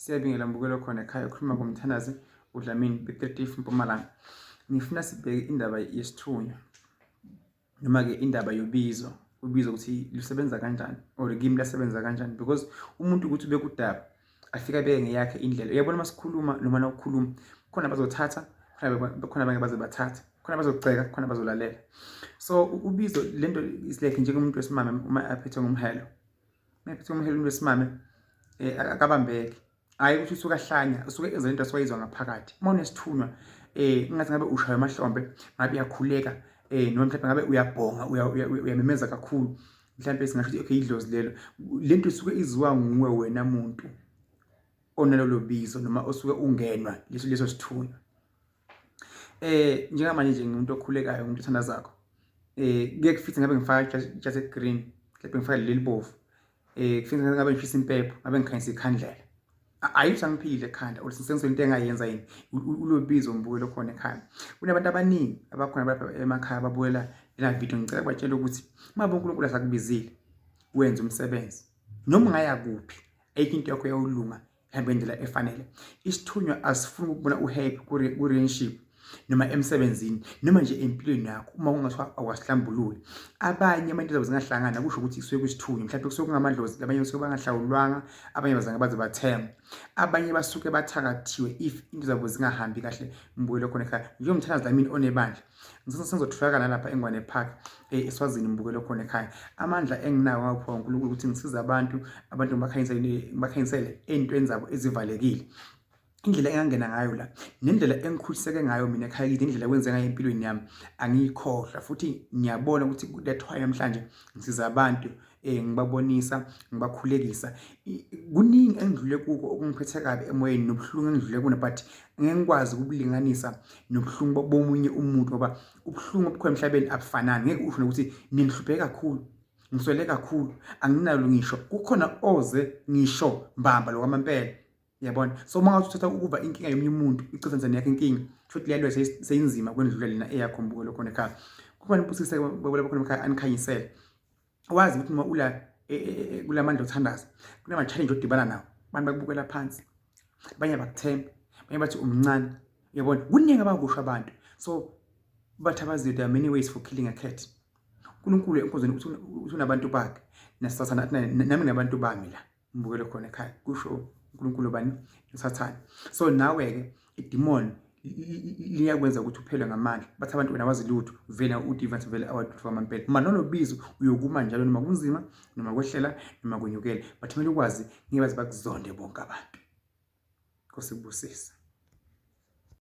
Siyabingela mbukelo khona ekhaya ukhuluma kumthandazi uDlamini Piet Mpumalanga. Ngifuna sibheke indaba yesithunywa noma-ke indaba yobizo, ubizo ukuthi lusebenza kanjani or kimi lasebenza kanjani because umuntu ukuthi ubeke udaba afike abeke ngeyakhe indlela. Uyabona uma sikhuluma noma nawukhuluma khona bazothatha khona abanye baze bathathe khona bazogceka khona bazolalela. So ubizo lento is like njengomuntu wesimame uma aphethwe ngumhelo. Mayiphethe umhelo umuntu wesimame akabambeki. Hhayi ukuthi usuke ahlanya, usuke enza into asuke ayizwa ngaphakathi. Uma unesithunywa ingathi ngabe ushaya emahlombe, ngabe uyakhuleka noma mhlawumbe ngabe uyabhonga, uyamemeza kakhulu. Mhlampe singasho ukuthi okay idlozi lelo. Le nto isuke izwiwa nguwe wena muntu onalolo bizo noma osuke ungenwa leso leso sithunywa. Njengamanje nje ngiwumuntu okhulekayo, umuntu othandazakho. Kuye kufise ngabe ngifaka ijazi eli-green, mhlampe ngifake leli elibovu. Kufisa ngabe ngishisa impepho, ngabe ngikhanyisa ikhandlela. Ayikho angiphilile ekhanda or sengizoyinto into engayenza yini ulobizo mbukelo khona ekhaya. Kunabantu abaningi abakhona lapha emakhaya ababukela lena video, ngicela kubatshela ukuthi uma uNkulunkulu asakubizile wenze umsebenzi noma ungaya kuphi, ayikho into yakho yawulunga ihambe ngendlela efanele. Isithunywa asifuni ukubona u-happy ku-relationship noma emsebenzini noma nje empilweni yakho uma kungathiwa awasihlambululi. Abanye uma into zabo zingahlangana kusho ukuthi kusuke kwisithunywa, mhlawumbe kusuke kungamadlozi, abanye kusuke bangahlawulwanga, abanye bazange baze bathengwe, abanye basuke bathakathiwe if into zabo zingahambi kahle. Mbukelo khona ekhaya njengomthandazi Dlamini onebandla ngisazotholakala nalapha eNgwane Park eSwazini. Mbukelo khona ekhaya, amandla enginawo ngawuphiwa uNkulunkulu ukuthi ngisize abantu, abantu ngibakhanyisele ey'ntweni zabo ezivalekile. Indlela engangena ngayo la nendlela engikhuliseke ngayo mina ekhaya kithi, indlela kwenze ngayo empilweni yami angiyikhohlwa, futhi ngiyabona ukuthi that's why namhlanje ngisiza abantu ngibabonisa ngibakhulekisa. Kuningi engidlule kuko okungiphethe kabi emoyeni nobuhlungu engidlule kuna, but ngeke ngikwazi ukubulinganisa nobuhlungu bomunye umuntu ngoba ubuhlungu obukhona emhlabeni abufanani. Ngeke usho nokuthi mina ngihlupheke kakhulu, ngiswele kakhulu, anginalo ngisho kukhona oze ngisho mbamba lokwamampela. Uyabona? So uma ngathi uthatha ukuva inkinga yomunye umuntu, icitha yakho inkinga, futhi leyo seyinzima kwendlula lena eyakho mbukelo khona ekhaya. Kukhona ibusise babukela khona ekhaya anikhanyisele. Wazi ukuthi uma ula kulamandla othandaza, kunama-challenge odibana nawo. Abantu bakubukela phansi, abanye abakuthembi, abanye bathi umncane. Uyabona? Kuningi abakusho abantu. So bathi abaziyo there are many ways for killing a cat. uNkulunkulu enkonzweni uthi unabantu bakhe, nasathane athi nami nabantu bami la. Ngibukele khona ekhaya kusho uNkulunkulu bani uSathane. So nawe-ke idimoni liyakwenza ukuthi uphele ngamandla, bathi abantu wena wazi lutho, vele udivansi vele awadutho kwamampela. Uma nolobizo uyokuma njalo noma kunzima noma kwehlela noma kwenyukela, but kumele ukwazi ngeke baze bakuzonde bonke abantu. Nkosi kubusise.